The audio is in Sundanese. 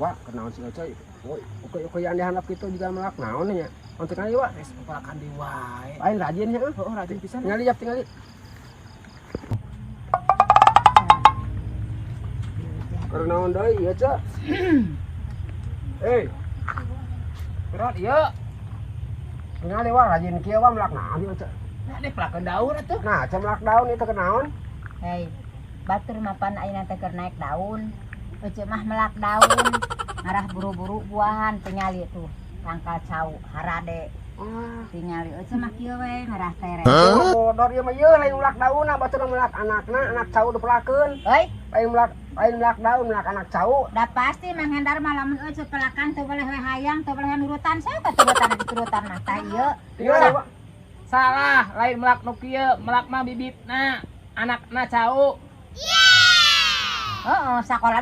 Wah, kenaon si Ocoy? Oh, oke oke yang dihandap kitu juga melak naon nya. Untuk kali, Wak. Geus pelakan deui wae. Lain rajin nya. Heeh, rajin pisan. Tingali jap tingali. Keur naon deui ieu, Cek? Eh, Berat ieu. Tingali, Wak, rajin kieu, Wak, melak naon ieu, Cek? Nah, deh pelakan daun atuh. Nah, Cek melak daun itu kenaon? Hei, batur mapan ayeuna teh keur naik daun. Ece mah melak daun. Ngarah buru-buru buahan tingali tuh. Tangkal cau harade. Ah, Tingali ece mah kieu we ngarah tere. Bodor ieu mah ieu lain melak daun, batur melak anakna, anak cau dipelakeun. Hei, Lain melak daun, melak anak cau. Da pasti Mang Hendar mah lamun ece pelakan teu boleh we hayang, teu boleh nurutan, sok turutan turutan mah tah ieu. Tingali, Wak. Salah, lain melak nu kieu, melak mah bibitna, anakna cau. Heeh, sakola mah